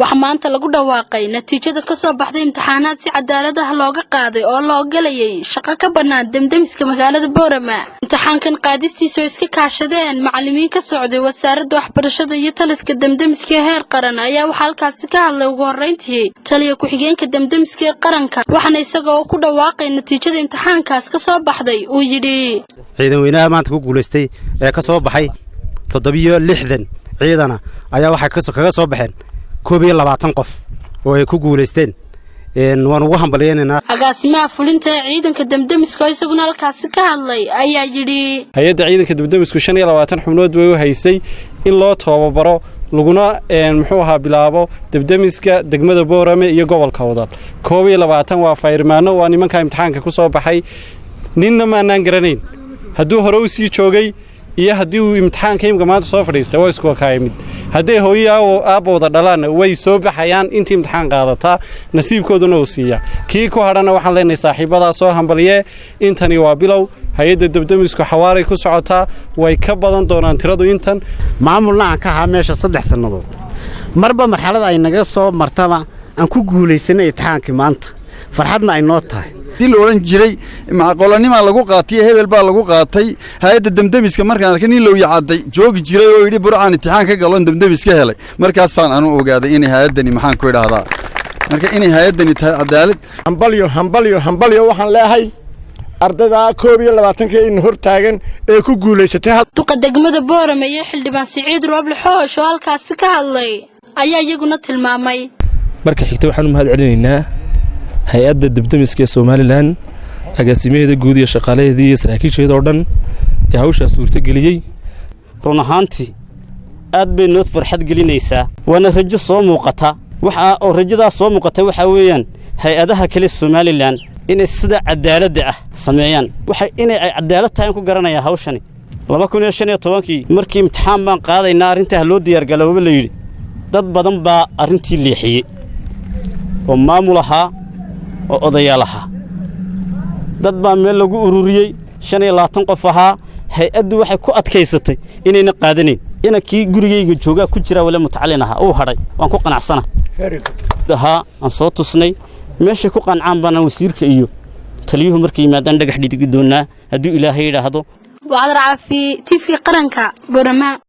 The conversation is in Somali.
Waxaa maanta lagu dhawaaqay natiijada ka soo baxday imtixaanaad si cadaalad ah looga qaaday oo loo galayay shaqo ka bannaan demdemiska magaalada Boorama. Imtixaankan qaadistiisa oo iska kaashadeen macallimiin ka socday Wasaaradda Waxbarashada iyo taliska demdemiska heer qaran ayaa waxaa halkaasi ka hadlay ugu horrayntii taliya ku-xigeenka demdemiska ee qaranka, waxaana isagoo ku dhawaaqay natiijada imtixaankaas ka soo baxday uu yidhi: Ciidan weynaha maanta ku guulaystay ee ka soo baxay 67 ciidana ayaa waxay kaga soo baxeen 21 qof oo ay ku guulaysteen. Waan ugu hambalyaynaynaa. Agaasimaha fulinta ee ciidanka demdemiska oo isaguna halkaasi ka hadlay ayaa yidhi: Hay-adda ciidanka demdemisku 25 xubnood bay u haysay in loo tababaro laguna muxuu ahaa bilaabo debdemiska degmada Boorame iyo gobolka Wadal. 21 waa fayrmaano, waa nimanka imtixaanka ku soo baxay. Ninna maanaan garanayn hadduu hore u sii joogay iyo haddii uu imtixaanka imika maanta soo fadhiistay, waa isku kaaya mid. Hadday hooyo aabba wada dhalaanna way soo baxayaan. Intii imtixaan qaadataa nasiibkooduna uu siiyaa. Kii ku hadhana waxaan leenahay saaxiibadaa soo hambalyee. Intani waa bilow. Hay-adda debdemisku xawaaray ku socotaa, way ka badan doonaan tiradu intan. Maamulna aan ka ahaa meesha 3 sannadood, marba marxalada ay naga soo martaba aan ku guulaysanay imtixaankii maanta, farxadna ay noo tahay. Dii la odhan jiray qolanimaa lagu qaatay, hebel baa lagu qaatay, hay-adda demdemiska markaan arkay nin Lowya Cadday joogi jiray oo yidhi Burcaan imtixaan ka galon demdemis ka helay, markaasaan anu ogaaday inay hay-addani, maxaan ku idhaahdaa, marka inay hay-addani tahay cadaalad. Hambalyo, hambalyo, hambalyo! Waxaan leeyahay ardayda 21-ka in hor taagan ee ku guulaysatay. Duqa degmada Boorame iyo xildhibaan Siciid Rooble Xoosh oo halkaasi ka hadlay ayaa iyaguna tilmaamay: Marka xigta, waxaan u mahad celinaynaa hay-adda debdemiska ee Somaliland, agaasimaheeda guud iyo shaqaalaheedii iyo saraakiisheeda oo dhan ee hawshaa suurtogeliyey. Run ahaantii aad bay noo farxad gelinaysaa, waana rajo soo muuqata. Waxa oo rajadaas soo muuqata waxaa weeyaan hay-adaha kale Somaliland inay sida cadaaladda ah sameeyaan. Waxay inay ay cadaalad tahay aan ku garanayaa hawshani. 2015-kii markii imtixaan baan qaadaynaa, arrintaa loo diyaargalooba la yidhi, dad badan baa arrintii leexiyey oo maamul ahaa oo odayaal ahaa. Dad baa meel lagu ururiyey, 25 qof ahaa. Hay-addu waxay ku adkaysatay inayna qaadanayn. Inankii gurigayga joogaa ku jiraa wale mutacalin ahaa uu hadhay. Waan ku qanacsana ahaa, aan soo tusnay meeshay ku qancaan baana wasiirka iyo taliyuhu markay yimaadaan dhagax dhigi doonaa, hadduu Ilaahay yidhaahdo. Wacdar Caafi, TV Qaranka, Borama.